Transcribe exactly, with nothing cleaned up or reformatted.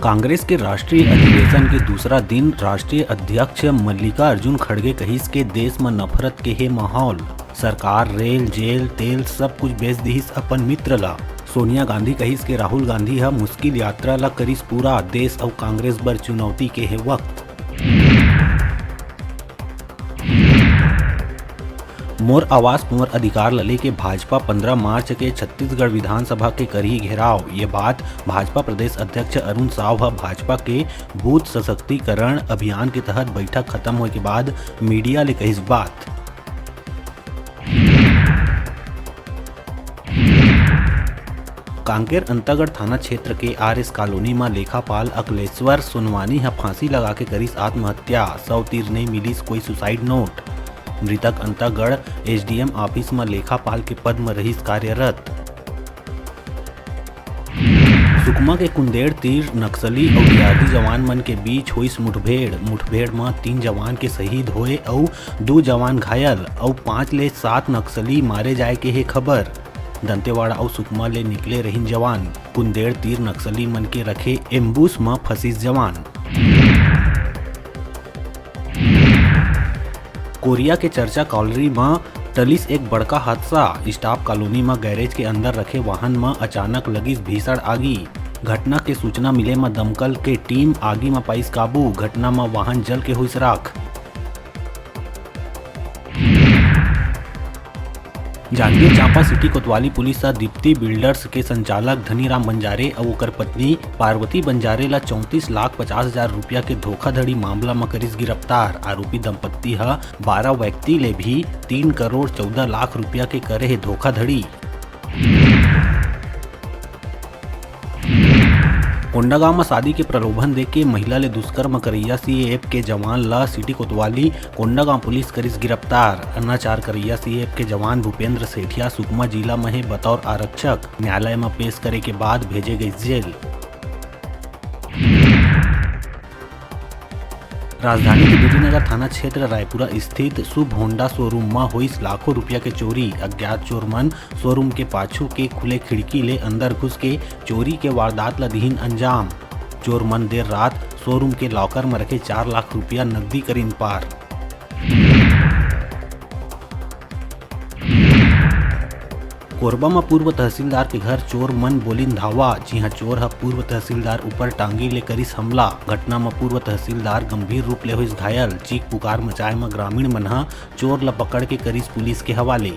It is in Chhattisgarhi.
कांग्रेस के राष्ट्रीय अधिवेशन के दूसरा दिन राष्ट्रीय अध्यक्ष मल्लिकार्जुन खड़गे कहिस के देश म नफरत के हे माहौल, सरकार रेल, जेल, तेल सब कुछ बेच दिहिस अपन मित्र ला। सोनिया गांधी कहिस के राहुल गांधी ह मुश्किल यात्रा ला करिस पूरा, देश अउ कांग्रेस बर चुनौती के हे वक्त। मोर आवास मोर अधिकार ल लेके भाजपा पंद्रह मार्च के छत्तीसगढ़ विधानसभा के करही घेराव। ये बात भाजपा प्रदेश अध्यक्ष अरुण साव ह भाजपा के बूथ सशक्तिकरण अभियान के तहत बैठक खत्म होए के बाद मीडिया ले कहिस बात। कांकेर अंतागढ़ थाना क्षेत्र के आरएस कॉलोनी म लेखापाल अकलेश्वर सोनवानी ह फांसी लगा के करिस आत्महत्या। सौ तीर नइ मिलिस कोई सुसाइड नोट। मृतक अंतागढ़ एसडीएम ऑफिस म लेखापाल के पद म रहिस कार्यरत। सुकमा के कुंदेड़ तीर नक्सली अउ डीआरजी जवान मन के बीच होइस मुठभेड़। मुठभेड़ म तीन जवान के शहीद होए अउ दू जवान घायल अउ पांच ले सात नक्सली मारे जाए के हे खबर। दंतेवाड़ा अउ सुकमा ले निकले रहिन जवान। कुंदेड़ तीर नक्सली मन के रखे एम्बुश म फंसिस जवान। कोरिया के चर्चा कॉलोनी म टलिस एक बड़का हादसा। स्टाफ कॉलोनी म गैरेज के अंदर रखे वाहन म अचानक लगिस भीषण आगी। घटना के सूचना मिले म दमकल के टीम आगी म पाइस काबू। घटना म वाहन जल के होइस राख। जांजगीर चांपा सिटी कोतवाली पुलिस ह दीप्ति बिल्डर्स के संचालक धनीराम बंजारे अउ ओकर पत्नी पार्वती बंजारे ल चौंतीस लाख पचास हजार रुपया के धोखाधड़ी मामला म करिस गिरफ्तार। आरोपी दंपत्ति ह बारह व्यक्ति ले भी तीन करोड़ चौदह लाख रुपया के करे हे धोखाधड़ी। कोंडागांव म शादी के प्रलोभन देके महिला ले दुष्कर्म करइया सीएएफ के जवान ल सिटी कोतवाली कोंडागांव पुलिस करिस गिरफ्तार। अनाचार करइया सीएएफ के जवान भूपेंद्र सेठिया सुकमा जिला म हे बतौर आरक्षक। न्यायालय म पेश करे के बाद भेजे गइस जेल। राजधानी के बीडीनगर थाना क्षेत्र रायपुरा स्थित शुभ होंडा शोरूम म होइस लाखों रुपया के चोरी। अज्ञात चोर मन शोरूम के पाछू के खुले खिड़की ले अंदर घुस के चोरी के वारदात ल दिहिन अंजाम। चोर मन देर रात शोरूम के लॉकर म रखे चार लाख रुपया नकदी करिन पार। कोरबा म पूर्व तहसीलदार के घर चोर मन बोलिन धावा, जिहां चोर ह पूर्व तहसीलदार ऊपर टांगी ले करिस हमला। घटना म पूर्व तहसीलदार गंभीर रूप ले होइस घायल। चीख पुकार मचाए म ग्रामीण मन ह चोर ल पकड़ के करिस पुलिस के हवाले।